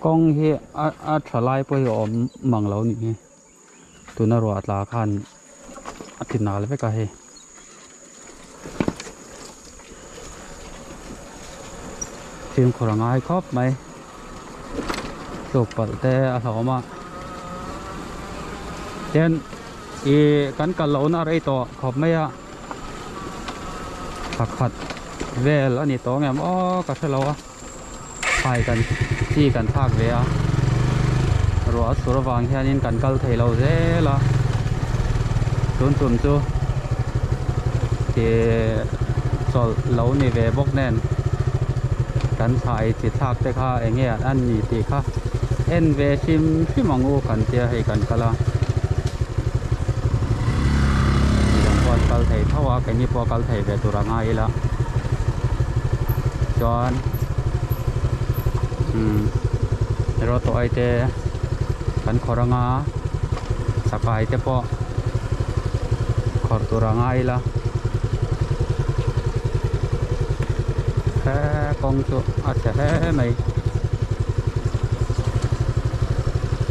Kawng hi a a tha lai pawh hi a awm mang lo nih hi tuna ruah tla khan a ti nal vek a hei. Fimkhur a ngai khawp mai tluk palh te a hlauhawm a tin ih kan kal lohna a rei tawh khawp mai a thla khat vel a ni tawh ang em aw ka hrelo a. Phai kan chi kan thlak ve a ruah a sur avang hianin kan kal thei lo zel a tun tum chu ih chawlh lo ni ve bawk nen kan thlai chi thlak te kha eng nge an ni tih kha en ve hrim hrim ang u kan tia hei kan kal a midang pawh an kal thei tho a keini pawh a kal thei ve tur a ngai ila. Chuan umm rawt tawh ai te kan khawrh anga chakai te pawh khawrh tur a ngai ila he kawng chu a chhe hle mai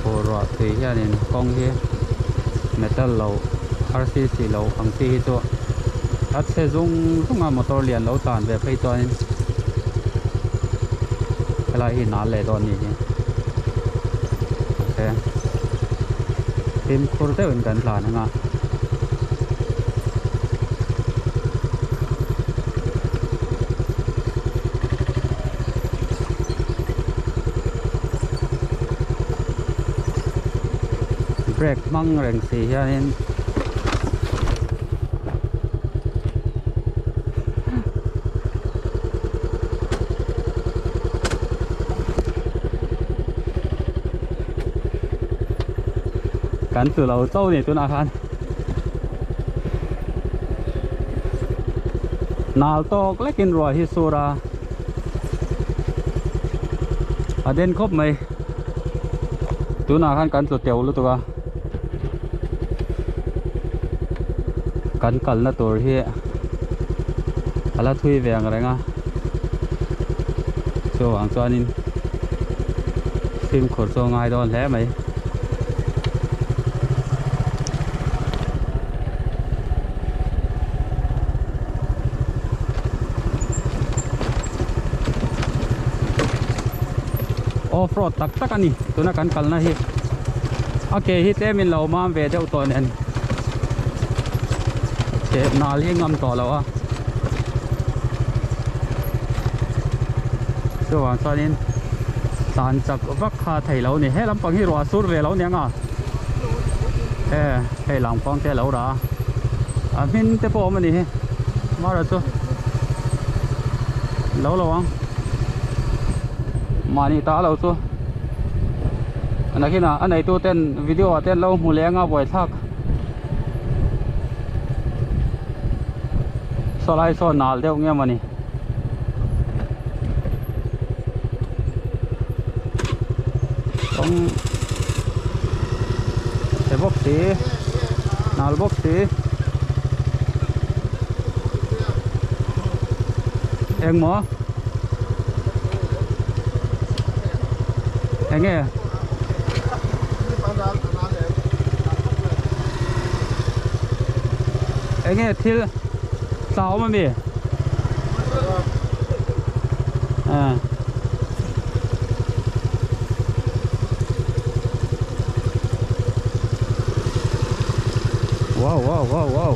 fur ruah tui hianin kawng hi metal lo rcc lo ang chi hi chu a chhe zung zung a motor lian lo tlan ve phei chuanin helai hi nal leh dawn a nih hi mahse fimkhur deuhin kan tlan ang a. Brake hmang reng si hianin Kan tlu lo chauh a ni tunah khan Nal tawk lekin ruah hi sur a A den khawp mai Tunah khan kan tlu teuh lutuk a. Kan kalna tur hi a la thui ve ang reng a chuvang chuanin fimkhur chu a ngai dawn hle mai. Off road tak tak a ni tuna kan kalna hi. A ke hi tlem in lo mam ve deuh tawh nen chhe nal hi ngam tawh lo a chuvang chuanin tlan chak vak kha thei lo a ni he lampang hi ruah sur ve lo aniang a e hei lampang te a lo rah a a hmin te pawh a awm a ni hi mara chu lo lo ang mahni ta lo chu. Nakinah a neitu ten video ah te an lo hmu leh anga buaithlak saw lai saw nal deuh nge mawni kawng chhe bawk si nal bawk si engmaw. Enge Enge thil tla awm ami à Wow wow wow wow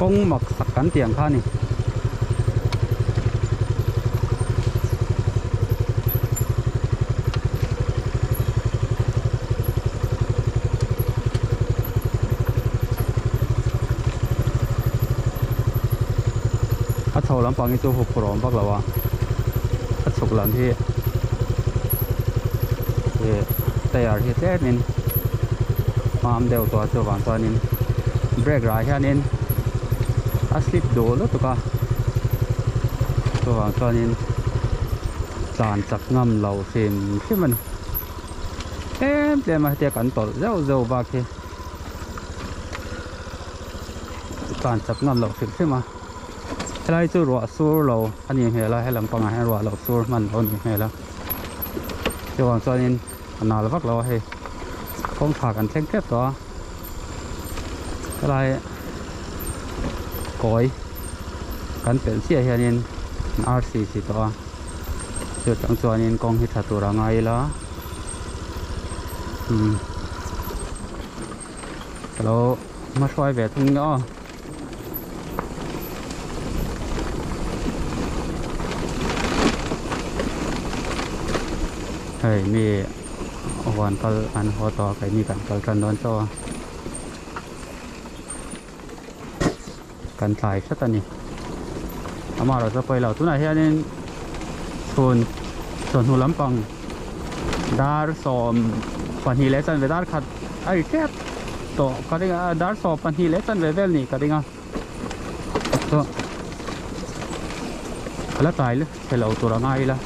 Kawng mak sak kan tih ang kha a ni. A chho lampang hi chu huphurh awm vak lo a a chhuk lam hi ih tyre hi tlemin hmam deuh tawh a chuvang chuanin brake rah hianin a slip duh lutuk a chuvang chuanin. Tlan chak ngam lo hrim hrim a ni. Tlem tlem a hetia kan tawlh zeuh zeuh bak hi tlan chak ngam loh hrim hrim a. Helai chu ruah sur lo a nih hmel a, helam pangah hian ruah loh sur hman lo a nih hmel a. Chuvang chuanin a nal vak lo a hei. Kawngkhar kan thleng tep tawh a. Helai kawi kan pelh chiah hianin an RCC tawh a. Chu tang chuanin kawng hi tha tur a ngai ila. Umm ka lo hmahruai ve thung nia aw. Hei mi huan kal an haw tawh a keini kan kal tan dawn chauh a kan tlai hret a ni amaherawhchu chu pawilo tunah hianin chhun chawhnu lampang dar 12 leh chanve dar khat a ri tep tawh ka ring a dar 12 leh chanve vel nih ka ring a chu a la tlai chhe lo tur a ngai ila.